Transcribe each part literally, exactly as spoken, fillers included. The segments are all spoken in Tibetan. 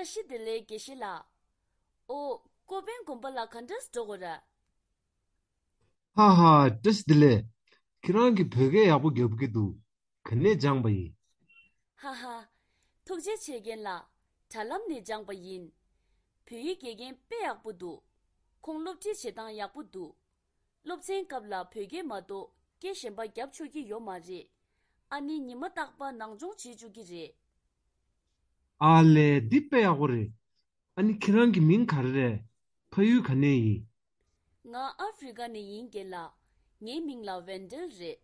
བཀྲ་ཤིས་བདེ་ལེགས་དགེ་བཤེས་ལགས། ཨོ། ཀོ་པན་དགོན་པ་ལ་ག་འདྲས་འགྲོ་དགོས་རེད། ཧ་ཧ། བཀྲ་ཤིས་བདེ་ལེགས། ཁྱེད་རང་གིས་བོད་སྐད་ཡག་པོ་རྒྱབ་ཀྱི་འདུག་ག་ནས་སྦྱངས་པ་ཡིན། ཧ་ཧ། ཐུགས་རྗེ་ཆེ་རྒན་ལགས། དྲ་ལམ་ནས་སྦྱངས་པ་ཡིན། བོད་ཡིག་དགེ་རྒན་དཔེ་ཡག་པོ་འདུག་ཁོང་སློབ་ཁྲིད་བྱེད་སྟངས་ཡག་པོ་འདུག་སློབ་ཚན་སྐབས་ལ་བོད་སྐད་མ་གཏོགས་སྐད་གཞན་པ་རྒྱབ་ཆོག་གི་ཡོད་མ་རེད། ཨ་ནི་ཉི་མ་རྟག་པར་ནང་སྦྱོང་བྱེད་བཅུག་གི་རེད། ཨ་ལས། འདི་དཔེ་ཡག་པོ་རེད། ཨ་ནི་ཁྱེད་རང་གི་མིང་ག་རེ་རེད། ཕ་ཡུལ་ག་ནས་ཡིན། ང་ཨ་ཧྥེ་རི་ཀ་ནས་ཡིན་རྒན་ལགས། ངའི་མིང་ལ་ཝེན་ཌེལ་རེད།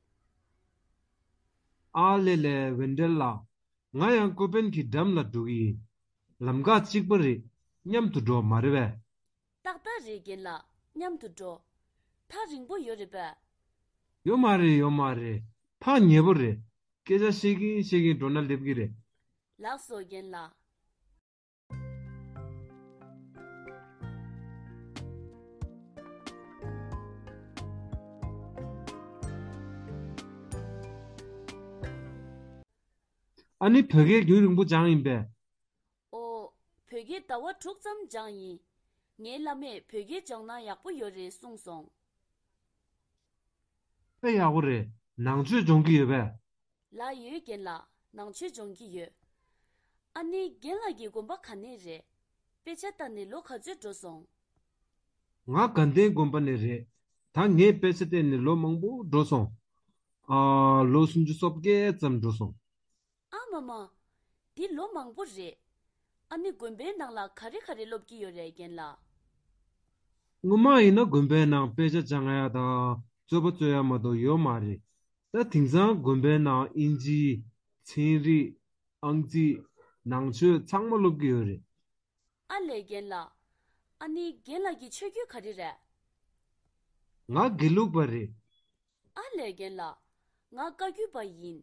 ཨ་ལས་ལས། ཝེན་ཌེལ་ལགས། ང་ཡང་ཀོ་པན་གྱི་འགྲམ་ལ་འགྲོ་གི་ཡིན། ལམ་ཁ་གཅིག་པ་རེད། མཉམ་དུ་འགྲོ་མ་རེད་པས། ཏག་ཏག་རེད་རྒན་ལགས། མཉམ་དུ་འགྲོ། ཐག་རིང་པོ་ཡོད་རེད་པས། ཡོད་མ་རེད། ཡོད་མ་རེད། ཐག་ཉེ་པོ་རེད། སྐད་ཆ་བཤད་གིན་བཤད་གིན་འགྲོ་ན་སླེབས་ཀྱི་རེད། ལགས་སོ་རྒན་ལགས། ཨ་ནི་བོད་སྐད་རྒྱུན་རིང་པོ་སྦྱངས་ཡིན་པས། ཨོ། བོད་སྐད་ཟླ་བ་དྲུག་ཙམ་སྦྱངས་ཡིན། ངའི་བླ་མས་བོད་སྐད་སྦྱོང་ན་ཡག་པོ་ཡོད་རེད་གསུངས་སོང་། དཔེ་ཡག་པོ་རེད། ནང་ཆོས་སྦྱོང་གི་ཡོད་པས། ལགས་ཡོད་རྒན་ལགས། ནང་ཆོས་སྦྱོང་གི་ཡོད། ཨ་ནི་རྒན་ལགས་ཀྱི་དགོན་པ་ག་ནས་རེད། དཔེ་ཆ་ལྟ་ནས་ལོ་ག་ཚོད་འགྲོ་སོང་། ང་དགའ་ལྡན་དགོན་པ་ནས་རེད། ད་ངས་དཔེ་ཆ་བལྟས་ནས་ལོ་མང་པོ་འགྲོ་སོང་། ཨ། ལོ་སུམ་ཅུ་སོ་བརྒྱད་ཙམ་འགྲོ་སོང་། ཨ་མ་མ། འདི་ལོ་མང་པོ་རེད། ཨ་ནི་དགོན་པའི་ནང་ལ་ག་རེ་ག་རེ་སློབ་ཀྱི་ཡོད་རེད་རྒན་ལགས། སྔོན་མ་ཡིན་ན་དགོན་པའི་ནང་དཔེ་ཆ་སྦྱང་ཡ་དང་རྩོད་པ་རྩོད་ཡ་མ་གཏོགས་ཡོད་མ་རེད། ད་དེང་སང་དགོན་པའི་ནང་ཨིན་ཇི། ཚན་རིག། ཨང་རྩིས། ནང་ཆོས་ཚང་མ་སློབ་ཀྱི་ཡོད་རེད། ཨ་ལས་རྒན་ལགས། ཨ་ནི་རྒན་ལགས་ཀྱི་ཆོས་བརྒྱུད་ག་རེ་རེད། ང་དགེ་ལུགས་པ་རེད། ཨ་ལས་རྒན་ལགས། ང་བཀའ་བརྒྱུད་པ་ཡིན།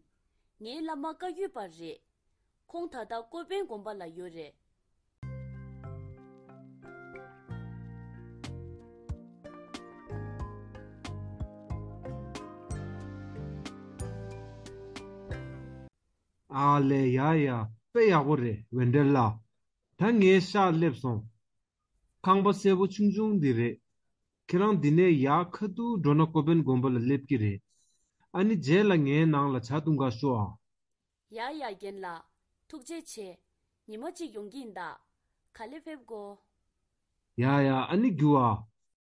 ངའི་བླ་མ་བཀའ་བརྒྱུད་པ་རེད། ཁོང་ད་ལྟ་ཀོ་པན་དགོན་པ་ལ་ཡོད་རེད། ཨ་ལས། ཡ་ཡ། དཔེ་ཡག་པོ་རེད་ཝེན་ཌེལ་ལགས། ད་ངའི་ཤག་སླེབས་སོང་། ཁང་པ་སེར་པོ་ཆུང་ཆུང་འདི་རེད། ཁྱེད་རང་འདི་ནས་ཡར་ཁ་ཐུག་འགྲོ་ན་ཀོ་པན་དགོན་པ་ལ་སླེབས་ཀྱི་རེད། ཨ་ནི་རྗེས་ལ་ངའི་ནང་ལ་ཇ་འཐུང་ག་ཤོག་ཨ། ཡ་ཡ་རྒན་ལགས། ཐུགས་རྗེ་ཆེ། ཉི་མ་གཅིག་ཡོང་གི་ཡིན་ད། ག་ལེ་ཕེབས་གོ། ཡ་ཡ། ཨ་ནི་རྒྱུགས་ཨ།